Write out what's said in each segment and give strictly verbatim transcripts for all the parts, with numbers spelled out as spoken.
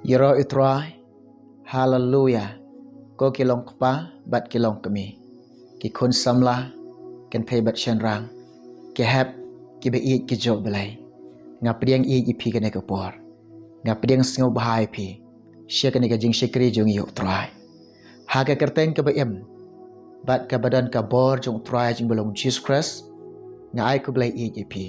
Ïaroh ïa u Trai. Haleluya. Ko ki long kpa bad ki long kmie, ki khun samla, kynthei bad shynrang, ki hep, ki ba ïeit ki jong U Blei, nga pdiang ïeit ïa phi kane ka por. Nga pdiang sngewbha ïa phi sha kane ka jingshakri jong ngi ïa u Trai. Ha ka kyrteng kaba im bad kaba don ka bor jong u Trai jong ngi ba long Jisu Khrist, nga ai khublei ïeit ïa phi,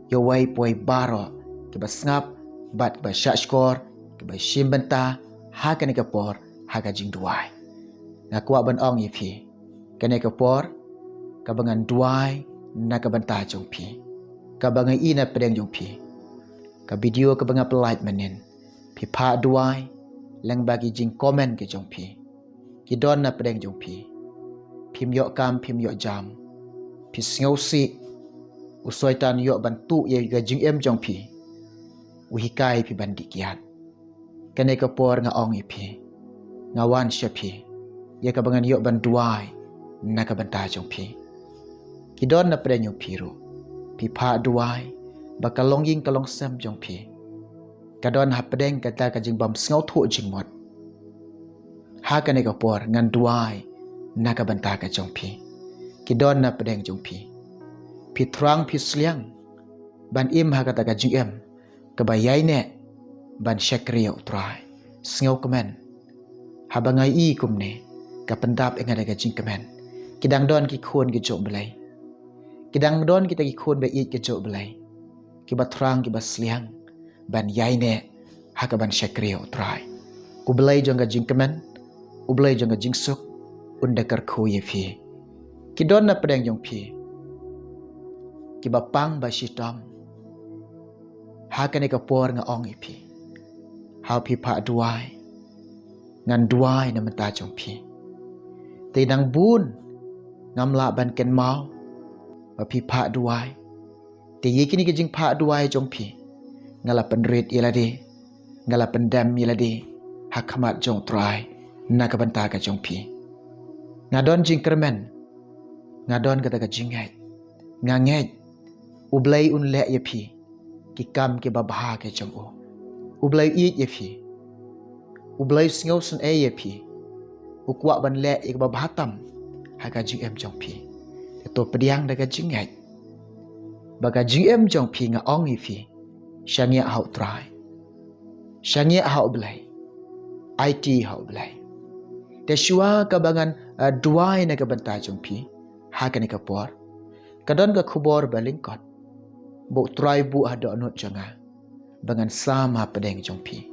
ïa uwei pa uwei baroh, kiba sngap bad kiba shahshkor, kiba shim bynta ha kane ka por ha ka jingduwai. Nga kwah ban ong ïa phi, kane ka por kaba ngan duwai na ka bynta jong phi, kaba nga ïohi na pdeng jong phi, ka video kaba nga pyllait mynnin, phi phah duwai lyngba ki jingcomment ki jong phi. Ki don na pdeng jong phi, phim ïoh kam, phim ïoh jam, phi sngewsih, u Soitan ïoh ban tuh ïa ka jingim jong phi, u hikai phi ban dih kiad. Kane ka por nga ong ïa phi, nga wan sha phi, ïa kaba ngan ïoh ban duwai na ka bynta jong phi. Ki don na pdeng jong phi ruh, phi phah duwai ba ka longïing ka longsem jong phi ka don ha pdeng kata ka jingbym sngewthuh jingmut. Ha kane ka por ngan duwai na ka bynta ka jong phi. Ki don na pdeng jong phi, phi thrang phi sliang ban im ha kata ka jingim kaba ïaineh ban shakri ïa u Trai. Sngewkmen, haba nga ïohi kumne, ka pyndap ïa nga da ka jingkmen. Ki dang don ki khun ki jong U Blei, ki dang don kita ki khun ba ïeit ki jong U Blei, kiba thrang kiba sliang ban ïaineh ha kaban shakri ïa u Trai. U Blei jong ka jingkmen, U Blei jong ka jingsuk, un da kyrkhu ïa phi. Ki don na pdeng jong phi, kiba pang ba shitom. Ha kane ka por nga ong ïa phi, haba phi phah duwai, ngan duwai na bynta jong phi. Te nang bun ngam lah ban kynmaw ba phi phah duwai. Te ïa kine ki jingphah duwai jong phi, nga la pynrit ïa lade, nga la pyndem ïa lade ha khmat jong u Trai na ka bynta ka jong phi. Nga don jingkyrmen, nga don kata ka jingngeit. Nga ngeit U Blei un leh ïa phi ki kam kiba bha ki jong u. U Blei u ïeit ïa phi, U Blei u sngewsynei ïa phi, u kwah ban leh ïa kaba bha tam ha ka jingim jong phi. Te to pdiang da ka jingngeit ba ka jingim jong phi, nga ong ïa phi, shaniah ha u Trai, shaniah ha U Blei, aiti ha U Blei. Te shuwa kaba ngan, eh, duwai na ka bynta jong phi ha kane ka por, ka don ka khubor ba lyngkot ba u Trai u buh ha dohnud jong nga ba ngan sam ha pdeng jong phi.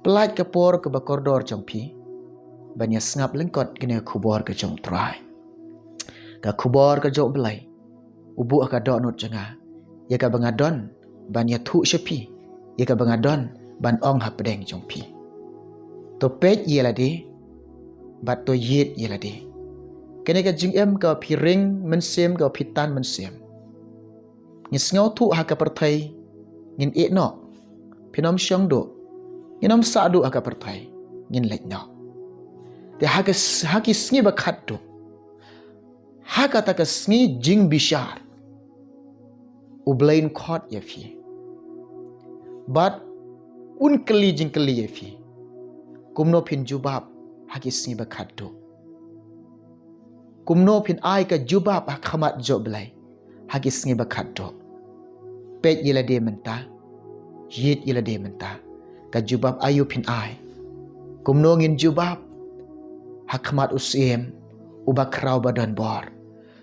Pyllait ka por kaba kordor jong phi ban ïa sngap lyngkot kane ka khubor ka jong u Trai. Ka khubor ka jong U Blei u buh ha ka dohnud jong nga ïa kaba nga don ban ïathuh sha phi, ïa kaba nga don ban ong ha pdeng jong phi. To peit ïa lade bad to ïeit ïa lade. Kane ka jingim kaba phi ring mynsiem, kaba phi tan mynsiem, ngi sngewthuh ha ka pyrthei ngin ïeh noh, phin ym shong duh, ngin ym sah duh ha ka pyrthei, ngin leit noh. Te ha ka s-, ha ki sngi ba khatduh, ha kata ka sngi jingbishar, U Blei un khot ïa phi bad un kylli jingkylli ïa phi, kumno phin jubab ha ki sngi ba khatduh? Kumno phin ai ka jubab ha khmat jong U Blei ha ki sngi ba khatduh? Peit ïa lade mynta, ïeit ïa lade mynta, ka jubab aïu phin ai? Kumno ngin jubab ha khmat u Syiem uba khraw ba don bor,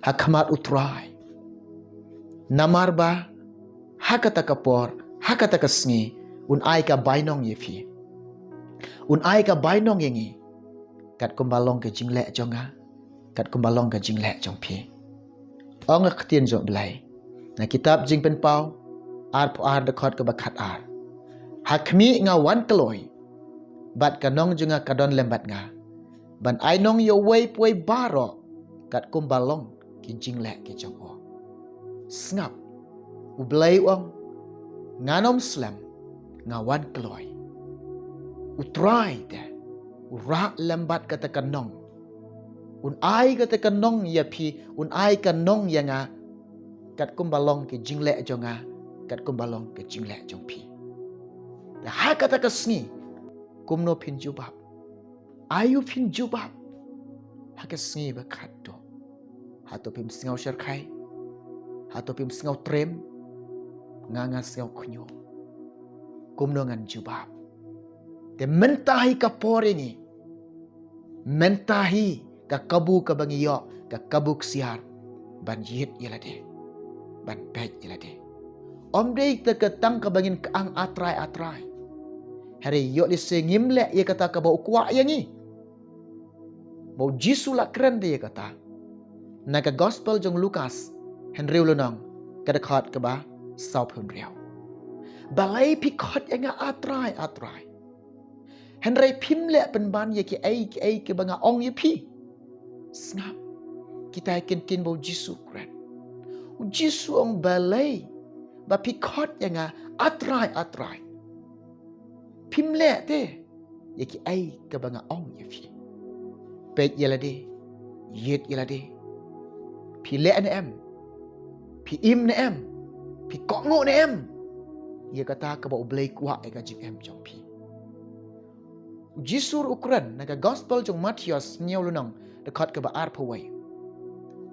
ha khmat u Trai? Namar ba ha kata ka por, ha kata ka sngi, un ai ka bainong ïa phi, un ai ka bainong ïa ngi, katkum ba long ka jingleh jong nga, katkum ba long ka jingleh jong phi. Ong ka ktien jong U Blei na kitab Jingpynpaw arphew ar, dkhot kaba khatar: Ha khmih nga wan kloi, bad ka nong jong nga ka don lem bad nga, ban ai nong ïa uwei pa uwei baroh katkum ba long ki jingleh ki jong u. Sngap, U Blei u ong, ngan ym slem, nga wan kloi. U Trai te u rah lem bad kata ka nong. Un ai kata ka nong ïa phi, un ai ka nong ïa nga, katkum ba long ki jingleh jong nga, katkum ba long ki jingleh jong phi. Te ha kata ka sngi, Kumno phin jubab? Aïu phin jubab ha ka sngi ba khatduh? Hato phim sngew shyrkhei? Hato phim sngew trem? Nga nga sngew khñiuh. Kumno ngan jubab? Te mynta hi ka por ïa ngi. Mynta hi ka kabu kaba ngi ïoh, ka kabu ksiar ban ïit ïa lade, ban peit ïa lade. Ym dei te ka tang kaba ngin kyang A Trai, A Trai. Hynrei ïoh lehse ngim leh ïa kata kaba u kwah ïa ngi. Ba u Jisu la kren de ïa kata na ka Gospel jong u Lukas, hynriew lynnong, ka dkhot kaba sawphew hynriew. Balei phi khot ïa nga A Trai, A Trai, hynrei phim leh pynban ïa kiei kiei kiba nga ong ïa phi? Sngap kita ki kyntien ba u Jisu u kren. U Jisu u ong, balei ba phi khot ïa nga A Trai, A Trai, phim leh te ïa kiei kaba nga ong ïa phi? Peit ïa lade, ïit ïa lade. Phi leh ne em? Phi im ne em? Phi kohnguh ne em ïa kata kaba u Blei u kwah ïa ka jingim jong phi? U Jisu u kren na ka Gospel jong u Mathaios, hynñiew lynnong, dkhot kaba arphew wei.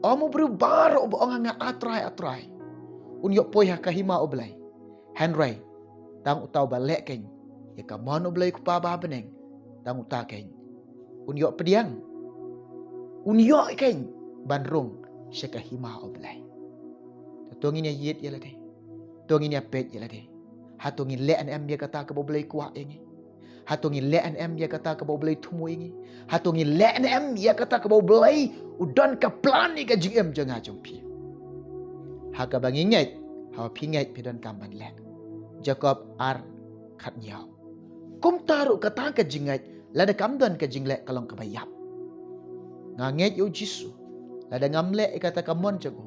Ym u briew baroh uba ong ha nga A Trai, A Trai, un ïoh poi ha ka hima u Blei. Hynrei tang uta uba leh kein ïa ka mon u Blei u Kpa ba ha bneng, tang uta kein un ïoh pdiang, un ïoh kein ban rung sha ka hima u Blei. Te to ngin ïa ïit ïa lade, to ngin ïa peit ïa lade. Hato ngin leh ne em ïa kata kaba u Blei u kwah ïa ngi? Hato ngin leh ne em ïa kata kaba u Blei u thmu ïa ngi? Hato ngin leh ne em ïa kata kaba u Blei u don ka plan ïa ka jingim jong nga jong phi? Ha kaba ngi ngeit, haba phi ngeit phi donkam ban leh. Jakob ar khathynñiew. Kumta ruh kata ka jingngeit, lada kam don ka jingleh, ka long kaba ïap. Nga ngeit ïa u Jisu, lada ngam leh ïa kata ka mon jong u,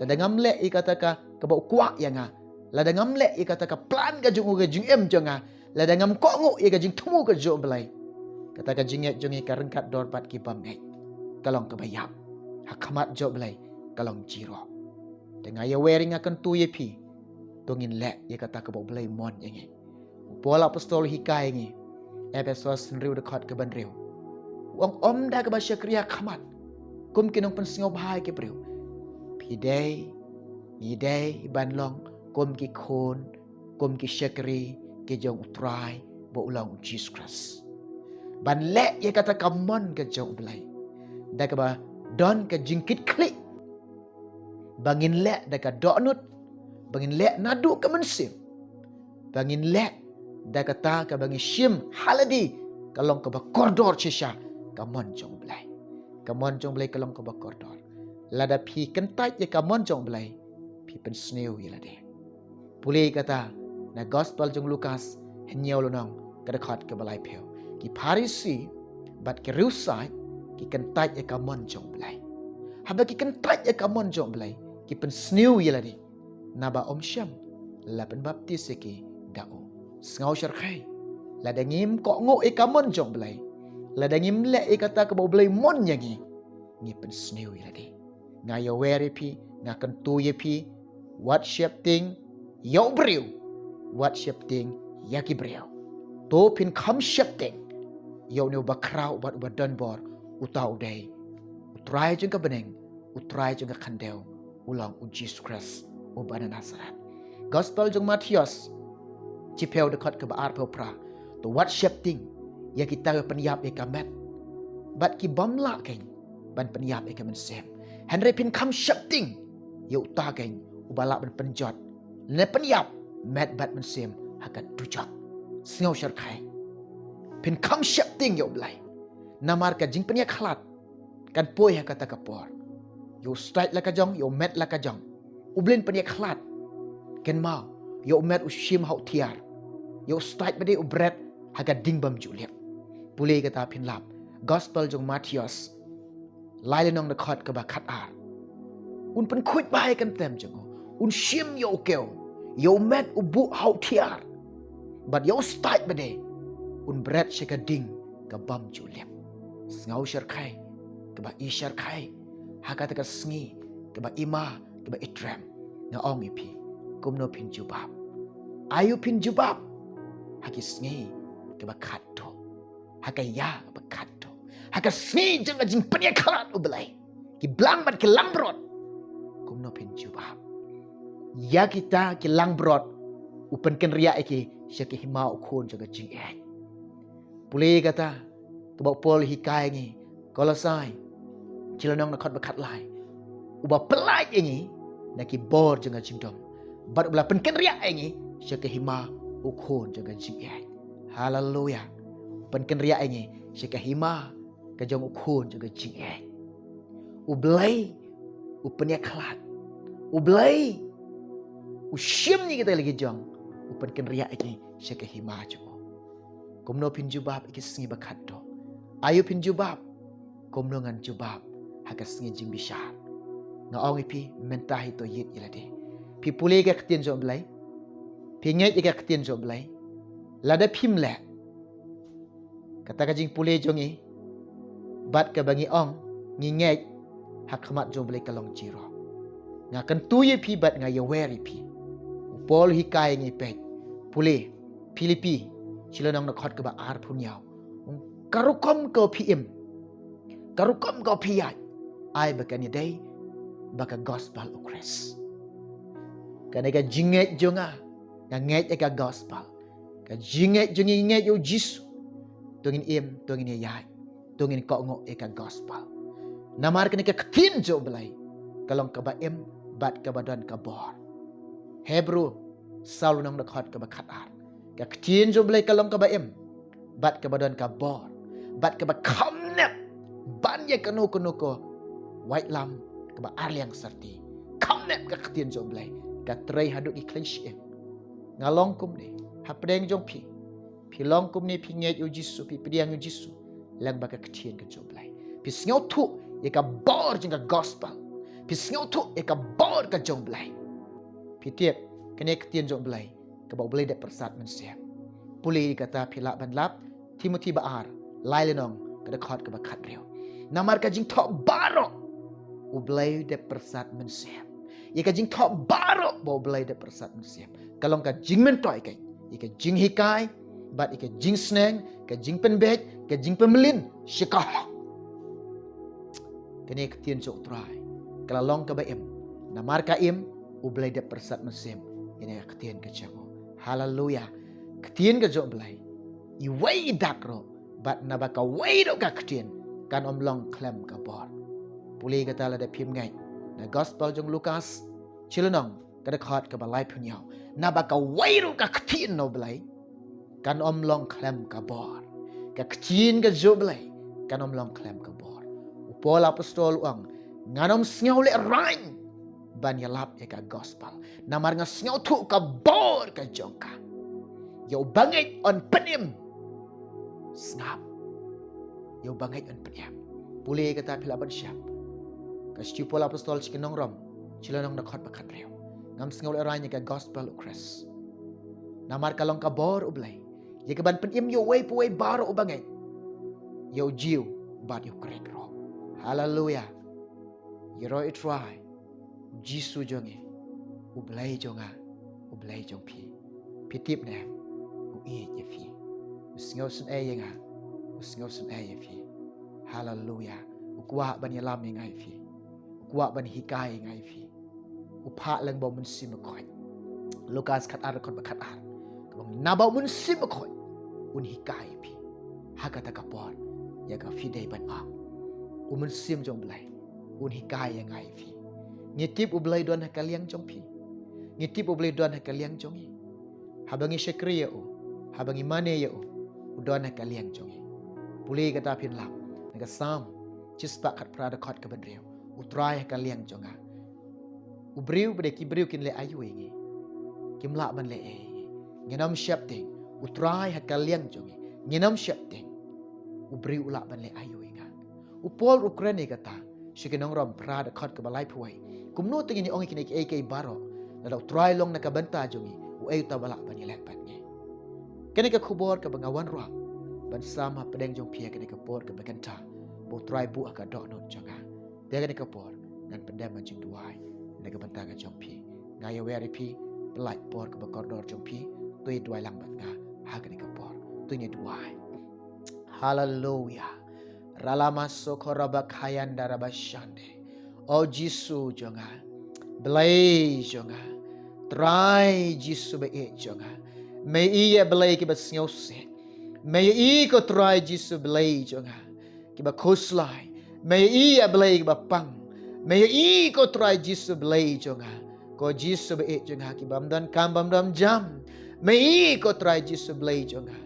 lada ngam leh ïa kata ka, kaba u kwah ïa nga, lada ngam leh ïa kata ka plan ka jong u ha ka jingim jong nga, lada ngam kohnguh ïa ka jingthmu ka jong u Blei, kata ka jingngeit jong ngi ka ryngkat dor bad ki bym ngeit. Ka long kaba ïap. Ha khmat jong u Blei ka long zero. Te nga ïawer, nga kyntu ïa phi, to ngin leh ïa kata kaba u Blei u mon ïa ngi. U Paul Apostol u hikai ïa ngi, Ephesos hynriew, dkhot kaba hynriew. U ong, ym da kaba shakri ha khmat kum ki nongpynsngewbha ïa ki briew. Phi dei, ngi dei ban long kum ki khun, kum ki shakri ki jong u Trai ba u long u Jisu Khrist, ban leh ïa kata ka mon ka jong u Blei, da kaba don ka jingkitkhlieh, ba ngin leh da ka dohnud, ba ngin leh naduh ka mynsiem, ba ngin leh da kata kaba ngi shim ha lade, ka long kaba kordor shisha ka mon jong u Blei. Ka mon jong u Blei ka long kaba kordor. Lada phi kyntait ïa ka mon jong u Blei, phi pynsniew ïa lade. Pule kata na Gospel jong u Lukas, hynñiew lynnong, ka dkhot kaba laiphew. Ki Pharisi bad ki riewsaid ki kyntait ïa ka mon jong u Blei. Haba ki kyntait ïa ka mon jong u Blei, ki pynsniew ïa lade, naba ym shym la pynbaptis ïa ki da u. Sngew shyrkhei, lada ngim kohnguh ïa ka mon jong u Blei, lada ngim leh ïa kata kaba u Blei u mon ïa ngi, ngi pynsniew ïa lade. Nga ïawer ïa phi, nga kyntu ïa phi, wat sheptieng ïa u briew, wat sheptieng ïa ki briew. To phin kham sheptieng ïa une uba khraw bad uba donbor, uta u dei u Trai jong ka bneng, u Trai jong ka khyndew, u long u Jisu Khrist uba na Nasaret. Gospel jong u Mathaios, shiphew, dkhot kaba arphew phra. To wat sheptieng ïa kita kiba pynïap ïa ka met bad ki bym lah kein ban pynïap ïa ka mynsiem. Hynrei phin kham sheptieng ïa uta kein uba lah ban pynjot ne pynïap met bad mynsiem ha ka dujok. Sngew shyrkhei. Phin kham sheptieng ïa u Blei. Namar ka jingpynïakhlad kan poi ha kata ka por. Ïa u stait la ka jong, ïa u met la ka jong. U Blei un pynïakhlad. Kynmaw, ïa u met u shim ha u thiar, ïa u stait ba dei u bret ha ka ding bym ju lip. Pule kata phin lap Gospel jong u Mathaios, lai lynnong, dkhot kaba khatar. Un pynkhuid bha ïa ka kyntem jong u, un shim ïa u kew, ïa u met u buh ha u thiar, bad ïa u stait ba dei un bret sha ka ding ka bym ju lip. Sngew shyrkhei, kaba i shyrkhei ha kata ka sngi kaba i ma, kaba i trem. Nga ong ïa phi, kumno phin jubab? Aïu phin jubab ha ki sngi kiba khatduh? ha ka ïa ba khatduh, ha ka sngi jong ka jingpynïakhlad, U Blei, ki blang bad ki langbrot, kumno phin jubab? Ïa kita ki langbrot u pynkynriah ïa ki sha ka hima u khun jong ka jingïeit. Pule kata kaba u Paul u hikai ngi, Kolosai, chi lynnong na khot ba khatlai. Uba pyllait ïa ngi na ki bor jong ka jingdum, bad uba la pynkynriah ïa ngi sha ka hima u khun jong ka jingïeit. Haleluya. Pynkynriah ïa ngi sha ka hima ka jong u khun jong ka jingïeit. U Blei u pynïakhlad. U Blei u shim ïa kita lei ki jong, u pynkynriah ïa ngi sha ka hima jong u. Kumno phin jubab ïa ki sngi ba khatduh? Aïu phin jubab? Kumno ngan jubab ha ka sngi jingbishar? Nga ong ïa phi, mynta hi to ïit ïa lade. Phi pule ïa ka ktien jong U Blei? Phi ngeit ïa ka ktien jong U Blei? Lada phim leh, kata ka jingpule jong ngi bad kaba ngi ong ngi ngeit ha khmat jong U Blei ka long zero. Nga kyntu ïa phi bad nga ïawer ïa phi. U Paul u hikai ïa ngi, peit, pule Philippi, chi lynnong na khot kaba arphew hynñiew. Ka rukom kaba phi im, ka rukom kaba phi ïaid, ai ba kan ïadei bad ka gospel U Khrist. Kane ka jingngeit jong nga, nga ngeit ïa ka gospel. Ka jingngeit jong ngi, ngeit ïa U Jisu. To ngin im, to ngin ïaid, to ngin kohnguh ïa ka gospel. Namar kane ka ktien jong U Blei ka long kaba im bad kaba don ka bor. Hebru saw lynnong na khot kaba khatar. Ka ktien jong U Blei ka long kaba im bad kaba don ka bor, bad kaba kham nep ban ïa kano kano ka waitlam kaba arliang syrti. Kham nep ka ktien jong U Blei, ka trei haduh ki khlei shyieng. Nga long kumne hapdeng jong phi. Phi long kumne, phi ngeit ïa U Jisu, phi pdiang ïa U Jisu, lang bad ka ktien ka jong U Blei. Phi sngewthuh ïa ka bor jong ka gospel. Phi sngewthuh ïa ka bor ka jong U Blei. Phi tip, kane ka ktien jong U Blei kaba U Blei dep pyrsad mynsiem. Pule ïa kata, phi lah ban lap Timothi ba ar, lai lynnong, ka dkhot kaba khathynriew. Namar ka jingthoh baroh U Blei dep pyrsad mynsiem. Ïa ka jingthoh baroh ba U Blei dep pyrsad mynsiem, ka long ka jingmyntoi keiñ ïa ka jinghikai bad ïa ka jingsneng, ka jingpynbeit, ka jingpynmlien sha ka hok. Kane ka ktien jong U Trai ka la long kaba im. Namar ka im, U Blei dep pyrsad mynsiem ïa kane ka ktien ka jong u. Haleluya. Ktien ka jong U Blei, iwei i dak ruh, bad naba kawei ruh ka ktien, kan ym long khlem ka bor. Pule kata lada phim ngeit, na gospel jong u Lukas, chi lynnong, ka dkhot kaba laiphew hynñiew. Naba kawei ruh ka ktien na U Blei kan ym long khlem ka bor. Ka ktien ka jong U Blei kan ym long khlem ka bor. U Paul apostol u ong, ngan ym sngewlehraiñ ban ïalap ïa ka gospel, namar nga sngewthuh ka bor ka jong ka. Ïa uba ngeit un pynim. Sngap. Ïa uba ngeit un pynim. Pule kata, phi lah ban shim ka shithi u Paul apostol sha ki nong Rom, chi lynnong, na dkhot ba khathynriew. Ngam sngewlehraiñ ïa ka gospel U Khrist, namar ka long ka bor U Blei ïa ka ban pynim ïa uwei pa uwei baroh uba ngeit, ïa u Jiw bad ïa u Grik ruh. Haleluya. Ïaroh U Trai, U Jisu jong ngi, U Blei jong nga, U Blei jong phi. Phi tip ne em, u ïeit ïa phi. U sngewsynei ïa nga, u sngewsynei ïa phi. Haleluya. U kwah ban ïalam ïa nga ïa phi. U kwah ban hikai ïa nga ïa phi. U phah lang bad U Mynsiem Bakhuid. Lukas khatar, dkhot ba khatar. Ka ong, naba U Mynsiem Bakhuid un hikai ïa phi ha kata ka por ïa kaba phi dei ban ong. U Mynsiem jong U Blei un hikai ïa nga ïa phi. Ngi tip U Blei don ha ka liang jong phi. Ngi tip U Blei don ha ka liang jong ngi. Haba ngi shakri ïa u, haba ngi mane ïa u, u don ha ka liang jong ngi. Pule kata, phin lap na ka Salm shispah khatphra, dkhot kaba hynriew. U Trai ha ka liang jong nga. U briew, ba dei ki briew kin leh aïu ïa ngi? Kim lah ban leh ei ïa ngi. Ngin ym sheptieng. U Trai ha ka liang jong ngi. Ngin ym sheptieng. U briew u lah ban leh aïu ïa nga? U Paul u kren ïa kata sha ki nong Rom phra, dkhot kaba laiphew wei. Kumno te ngin ïa ong ïa kine kiei kiei baroh lada U Trai long na ka bynta jong ngi? Uei uta ba lah ban ïaleh bad ngi? Kane ka khubor kaba nga wanrah ban sam hapdeng jong phi ha kane ka por kaba kynta ba U Trai buh ha ka dohnud jong nga. Te ha kane ka por ngan pyndem ha jingduwai na ka bynta ka jong phi. Nga ïawer ïa phi, pyllait por kaba kordor jong phi. To ïa duwai lang bad nga ha kane ka por. To ngin ïa duwai. Haleluya. Ralama sokoraba kayanda raba shande. O Jisu jong nga. Blei jong nga. Trai Jisu ba-ïeit jong nga. Me ïa Blei kiba sngewsih. Me ïa ko Trai Jisu Blei jong nga. Kiba khuslai. Me ïa Blei kiba pang. Me ïa ko Trai Jisu Blei jong nga. Ko Jisu ba-ïeit jong nga, ki bym don kam bym don jam. Me ïa ko Trai Jisu Blei jong nga.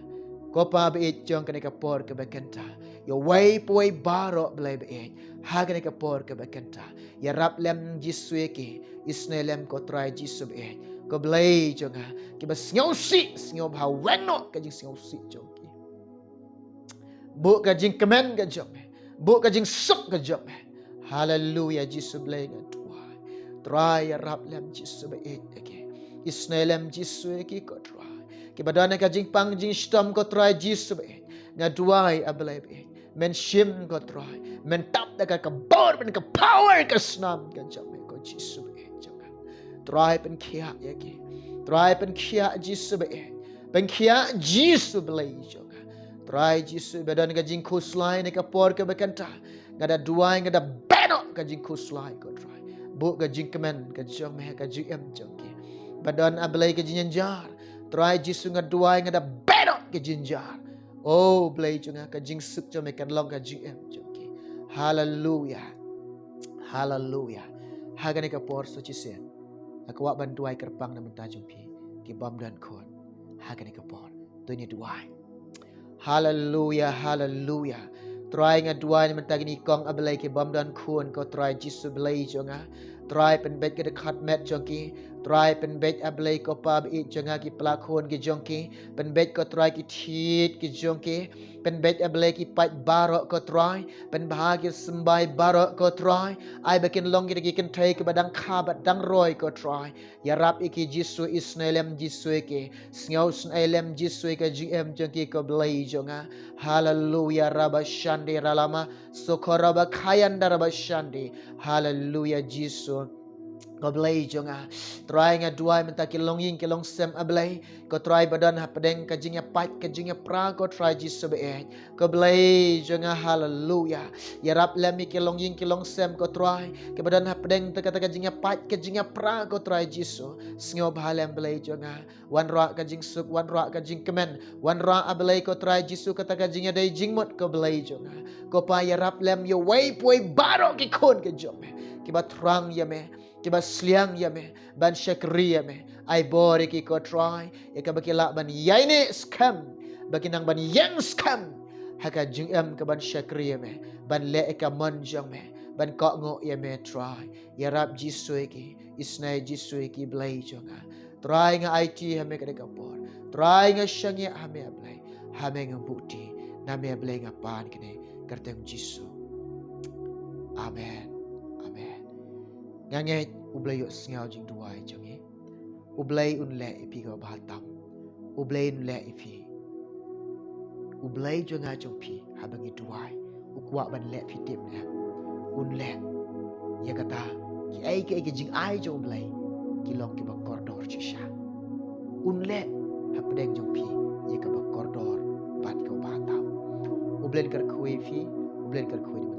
Ko Pa ba-ïeit jong kane ka por kaba kynta. Ïa wei pa wei baroh Blei ba-ïeit. Ha kane ka por kaba kynta. Ïarap lem Jisu ïa ki. Isynei lem ko Trai Jisu ba-ïeit. Ko Blei jong nga. Kiba sngewsih, sngewbha weng noh ka jingsngewsih jong ki. Buh ka jingkmen ka jong me. Buh ka jingsuk ka jong me. Haleluya, Jisu Blei nga duwai. Trai ïarap lem Jisu ba-ïeit ïa ki. Isynei lem Jisu ïa ki ko Trai. Kiba don ka jingpang jingshitom ko Trai Jisu ba-ïeit. Nga duwai A Blei ba-ïeit. Men shim ko Trai. Men tap da ka kabor, men ka power ka snam ka jong me ko Jisu ba-ïeit jong nga. Trai pynkhiah ïa ki. Trai pynkhiah Jisu ba-ïeit. Pynkhiah Jisu Blei jong nga. Trai Jisu ba don ka jingkhuslai ne ka por kaba kynta. Nga da duwai nga da beh noh ka jingkhuslai ko Trai. Buh ka jingkmen ka jong me ka jingim jong ki. Ba don A Blei ka jingjynjar. Trai Jisu nga duwai nga da beh noh ka jingjynjar. O Blei jong nga ka jingsuk jong me kan long ka jingim jong ki. Haleluya. Haleluya. Ha kane ka por sa shisien. Nga kwah ban duwai kyrpang na bynta jong phi. Ki bym don khun. Ha kane ka por. To ngin duwai. Haleluya, haleluya. Trai nga duwai na bynta kine ki kong A Blei ki bym don khun ko Trai Jisu Blei jong nga. Trai pynbeit ka dkhot met jong ki. Trai pynbeit A Blei ko Pa ba-ïeit jong nga ki pla khun ki jong ki. Pynbeit ko Trai ki thied ki jong ki. Pynbeit A Blei ki paid baroh ko Trai. Pynbha ki symbai baroh ko Trai. Ai ba kin long kita ki kynthei kiba dang kha bad dang roi ko Trai. Ïarap ïa ki Jisu, isynei lem Jisu ïa ki. Sngewsynei lem Jisu ïa ka jingim jong ki ko Blei jong nga. Haleluya, raba shande ralama. Sokoraba kayanda raba shande. Haleluya Jisu. Ko Blei jong nga. Trai nga duwai mynta ki longïing ki longsem A Blei. Ko Trai ba don hapdeng ka jingïapait ka jingïapra ko Trai Jisu ba-ïeit. Ko Blei jong nga, haleluya. Ïarap lem ïa ki longïing ki longsem ko Trai. Kiba don hapdeng te kata ka jingïapait ka jingïapra ko Trai Jisu. Sngewbha lem Blei jong nga. Wanrah ka jingsuk, wanrah ka jingkmen. Wanrah A Blei ko Trai Jisu kata ka jingïadei jingmut ko Blei jong nga. Ko Pa ïarap lem ïa wei pa wei baroh ki khun ki jong me. Kiba thrang ïa me. Kiba sliang ïa me, ban shakri ïa me. Ai bor ïa ki ko Trai, ïa kaba ki lah ban ïaineh skhem, ba ki nang ban ïeng skhem. Ha ka jingim ka ban shakri ïa me, ban leh ïa ka mon jong me, ban kohnguh ïa me Trai. Ïarap Jisu ïa ki, isynei Jisu ïa ki Blei jong nga. Trai nga aiti ha me kane ka por. Trai nga shaniah ha me A Blei. Ha me nga buhti, na me A Blei nga pan kane, kyrteng Jisu. Amen. Amen. Nga ngeit U Blei u sngew jingduwai jong ngi. U Blei un leh ïa phi kaba bha tam. U Blei un leh ïa phi. U Blei jong nga jong phi haba ngi duwai u kwah ban leh phi tip ne. Un leh ïa kata kiei kiei ki jingai jong U Blei ki long kiba kordor shisha. Un leh hapdeng jong phi ïa kaba kordor bad kaba bha tam. U Blei un kyrkhu ïa phi, U Blei un kyrkhu ïa